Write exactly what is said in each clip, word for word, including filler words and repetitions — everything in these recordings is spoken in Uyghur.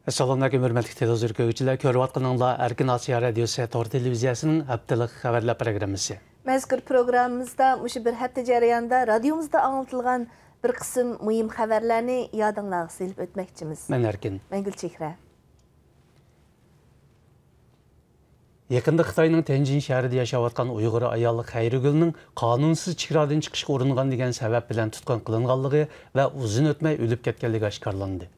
ئەسسالامۇئەلەيكۇم، ھۆرمەتلىك تېلېۋىزور كۆرگۈچىلەر. كۆرۈۋاتقىنىڭلار ئەركىن ئاسىيا رادىيوسى تور تېلېۋىزىيەسىنىڭ ھەپتىلىك خەۋەرلەر پروگراممىسى. مەزكۇر پروگراممىمىزدا مۇشۇ بىر ھەپتە جەريانىدا رادىيومىزدا ئاڭلىتىلغان بىر قىسىم مۇھىم خەۋەرلەرنى يادىڭلارغا سېلىپ ئۆتمەكچىمىز. مەن ئەركىن. مەن گۈلچېھرە. يېقىندا خىتاينىڭ تيەنجىن شەھىرىدە ياشاۋاتقان ئۇيغۇر ئايال خەيرىگۈلنىڭ قانۇنسىز چېگرادىن چىقىشقا ئۇرۇنغان دېگەن سەۋەب بىلەن تۇتقۇن قىلىنغانلىقى ۋە ئۇزۇن ئۆتمەي ئۆلۈپ كەتكەنلىكى ئاشكارىلاندى.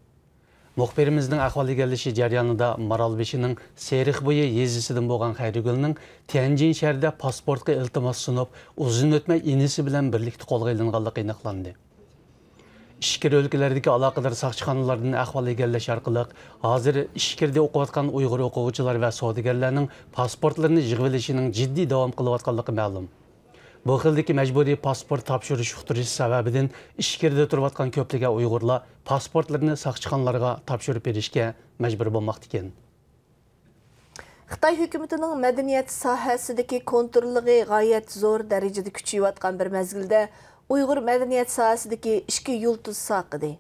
مۇخبىرىمىزنىڭ ئەھۋال ئىگىلىشى جەريانىدا مارالبېشىنىڭ سېرىقبويى يېزىسىدىن بولغان خەيرىگۈلنىڭ تيەنجىن شەھىرىدە پاسپورتقا ئىلتىماس سۇنۇپ، ئۇزۇن ئۆتمەي ئىنىسى بىلەن بىرلىكتە قولغا ئېلىنغانلىقى ئېنىقلاندى. ئىچكىرى ئۆلكىلەردىكى ئالاقىدار ساقچىخانىلاردىن ئەھۋال ئىگىلەش ئارقىلىق، ھازىر ئىچكىرىدە ئوقۇۋاتقان ئۇيغۇر ئوقۇغۇچىلار ۋە سودىگەرلەرنىڭ پاسپورتلىرىنى يىغىۋېلىشىنىڭ جىددىي داۋام قىلىۋاتقانلىقى مەلۇم. بۇ خىلدىكى مەجبۇرىي پاسپورت تاپشۇرۇش ئۇقتۇرۇش سەۋەبىدىن ئىچكىرىدە تۇرۇۋاتقان كۆپلىگەن ئۇيغۇرلار پاسپورتلىرىنى ساقچىخانىلارغا تاپشۇرۇپ بېرىشكە مەجبۇر بولماقتا ئىكەن. خىتاي ھۆكۈمىتىنىڭ مەدەنىيەت ساھەسىدىكى كونتروللۇقى غايەت زور دەرىجىدە كۈچىيىۋاتقان بىر مەزگىلدە، ئۇيغۇر مەدەنىيەت ساھەسىدىكى ئىككى يۇلتۇز ساقىدى.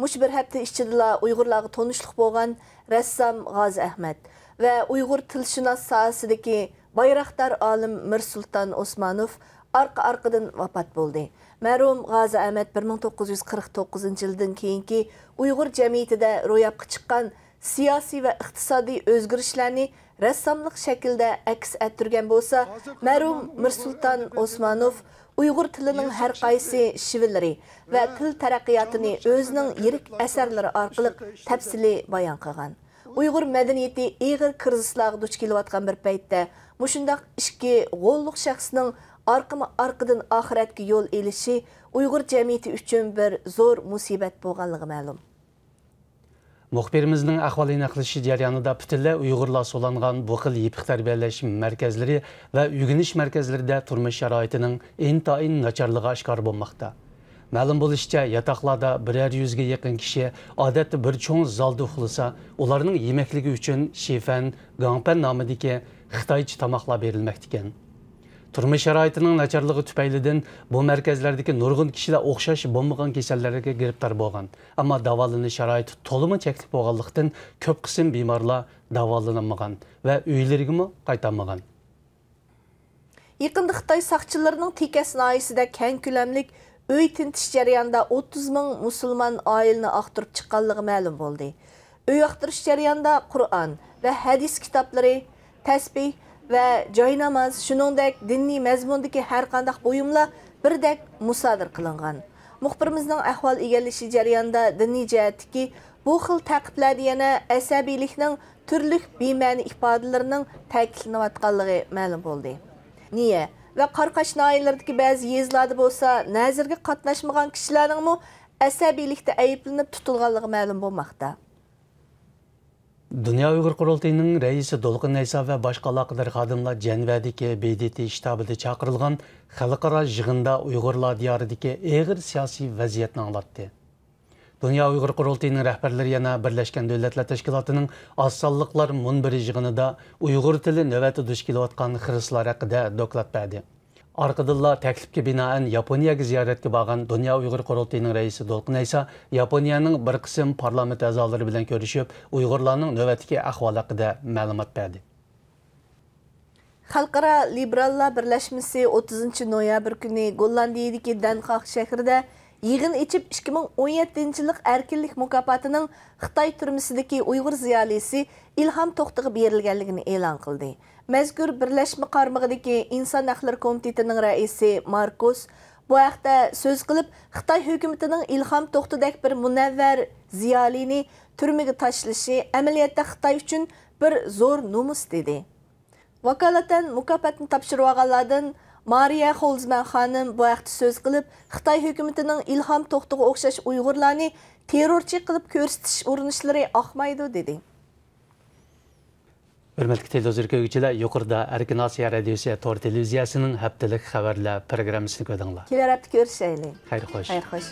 مۇشۇ بىر ھەپتە ئىچىدىلا ئۇيغۇرلارغا تونۇشلۇق بولغان رەسسام غازى ئەخمەت ۋە ئۇيغۇر تىلشۇناس ساھەسىدىكى بايراقدار ئالىم مىرسۇلتان ئوسمانوف ئارقا-ئارقىدىن ۋاپات بولدى. مەرھۇم غازى ئەخمەت بىر مىڭ توققۇز يۈز قىرىق توققۇزىنچى يىلدىن كېيىنكى ئۇيغۇر جەمئىيىتىدە روياپقا چىققان سىياسىي ۋە ئىقتىسادىي ئۆزگىرىشلەرنى رەسساملىق شەكلىدە ئەكس ئەتتۈرگەن بولسا، مەرھۇم مىرسۇلتان ئوسمانوف ئۇيغۇر تىلىنىڭ ھەر قايسى شېۋىلىرى ۋە تىل تەرەققىياتىنى ئۆزىنىڭ يىرىك ئەسەرلىرى ئارقىلىق تەپسىلىي بايان قىلغان. ئۇيغۇر مەدەنىيىتى ئېغىر كىرىزىسلارغا دۇچ كېلىۋاتقان بىر پەيتتە، مۇشۇنداق ئىككى غوللۇق شەخسنىڭ ئارقىمۇ ئارقىدىن ئاخىرەتكە يول ئېلىشى ئۇيغۇر جەمئىيىتى ئۈچۈن بىر زور مۇسىبەت بولغانلىقى مەلۇم. مۇخبىرىمىزنىڭ ئەھۋال ئېنىقلىشى جەريانىدا پۈتۈنلەي ئۇيغۇرلار سولانغان بۇ خىل يېپىق تەربىيەلەش مەركەزلىرى ۋە ئۆگىنىش مەركەزلىرىدە تۇرمۇش شارائىتىنىڭ ئىنتايىن ناچارلىقى ئاشكارا بولماقتا. مەلۇم بولۇشىچە، ياتاقلاردا بىرەر يۈزگە يېقىن كىشى ئادەتتە بىر چوڭ زالدا ئۇخلىسا، ئۇلارنىڭ يېمەكلىكى ئۈچۈن شىفەن، گاڭپەن نامىدىكى خىتايچە تاماقلار بېرىلمەكتىكەن. تۇرمۇش شارائىتىنىڭ ناچارلىقى تۈپەيلىدىن بۇ مەركەزلەردىكى نۇرغۇن كىشىلەر ئوخشاش بولمىغان كېسەللەرگە گىرىپتار بولغان، ئەمما داۋالىنىش شارائىتى تولىمۇ چەكلىك بولغانلىقتىن، كۆپ قىسىم بىمارلار داۋالىنالمىغان ۋە ئۆيلىرىگىمۇ قايتالمىغان. يېقىندا خىتاي ساقچىلىرىنىڭ تېكەس ناھىيەسىدە كەڭ كۆلەملىك ئۆي تىنتىش جەريانىدا ئوتتۇز مىڭ مۇسۇلمان ئائىلىنى ئاختۇرۇپ چىققانلىقى مەلۇم بولدى. ئۆي ئاختۇرۇش جەريانىدا قۇرئان ۋە ھەدىس كىتابلىرى، تەسبىھ ۋە جايناماز، شۇنىڭدەك دىنىي مەزمۇندىكى ھەرقانداق بۇيۇملار بىردەك مۇسادىرە قىلىنغان. مۇخبىرىمىزنىڭ ئەھۋال ئىگىلىشى جەريانىدا دىنىي جەھەتتىكى بۇ خىل تەقىبلەردە يەنە ئەسەبىيلىكنىڭ تۈرلۈك بىمەنە ئىپادىلىرىنىڭ تەكىتلىنىۋاتقانلىقى مەلۇم بولدى. نىيە ۋە قاراقاش ناھىيەلىرىدىكى بەزى يېزىلاردە بولسا نەزىرگە قاتناشمىغان كىشىلەرنىڭمۇ ئەسەبىيلىكتە ئەيىبلىنىپ تۇتۇلغانلىقى مەلۇم بولماقتا. دۇنيا ئۇيغۇر قۇرۇلتىيىنىڭ رەئىسى دولقۇن ئەيسا ۋە باشقا ئالاقىدار خادىملار جەنۋەدىكى ب د ت شتابىدا چاقىرىلغان خەلقئارا يىغىندا ئۇيغۇرلار دىيارىدىكى ئېغىر سىياسىي ۋەزىيەتنى ئاڭلاتتى. دۇنيا ئۇيغۇر قۇرۇلتىيىنىڭ رەھبەرلىرى يەنە بىرلەشكەن دۆلەتلەر تەشكىلاتىنىڭ ئاز سانلىقلار مۇنبىرى يىغىنىدا ئۇيغۇر تىلى نۆۋەتتە دۇچ كېلىۋاتقان خىرىسلار ھەققىدە دوكلات بەردى. ئارقىدىنلا تەكلىپكە بىنائەن ياپونىيەگە زىيارەتكە بارغان دۇنيا ئۇيغۇر قۇرۇلتىيىنىڭ رەئىسى دولقۇن ئەيسا ياپونىيەنىڭ بىر قىسىم پارلامېنت ئەزالىرى بىلەن كۆرۈشۈپ، ئۇيغۇرلارنىڭ نۆۋەتتىكى ئەھۋالى ھەققىدە مەلۇمات بەردى. خەلقئارا لىبېراللار بىرلەشمىسى ئوتتۇزىنچى نويابىر كۈنى گوللاندىيىدىكى دەنخاغ شەھىرىدە يىغىن ئېچىپ، ئىككى مىڭ ئون يەتتىنچى يىللىق ئەركىنلىك مۇكاپاتىنىڭ خىتاي تۈرمىسىدىكى ئۇيغۇر زىيالىيسى ئىلھام توختىغا بېرىلگەنلىكىنى ئېلان قىلدى. مەزكۇر بىرلەشمە قارمىقىدىكى ئىنسان ھەقلىرى كومىتېتىنىڭ رەئىسى ماركوس بۇ ھەقتە سۆز قىلىپ، خىتاي ھۆكۈمىتىنىڭ ئىلھام توختىدەك بىر مۇنەۋۋەر زىيالىينى تۈرمىگە تاشلىشى ئەمەلىيەتتە خىتاي ئۈچۈن بىر زور نومۇس، دېدى. ۋاكالىتەن مۇكاپاتنى تاپشۇرۇۋالغانلاردىن مارىيە خولزمان خانىم بۇ ھەقتە سۆز قىلىپ، خىتاي ھۆكۈمىتىنىڭ ئىلھام توختىغا ئوخشاش ئۇيغۇرلارنى تېررورچى قىلىپ كۆرسىتىش ئۇرۇنۇشلىرى ئاقمايدۇ، دېدى. ھۆرمەتلىك تېلېۋىزور كۆرگۈچىلەر، يۇقىرىدا ئەركىن ئاسىيا رادىيوسى تور تېلېۋىزىيەسىنىڭ ھەپتىلىك خەۋەرلەر پروگراممىسىنى كۆردۈڭلار. كېلەر ھەپتە كۆرۈشەيلى. خەير خوش. خەير خوش.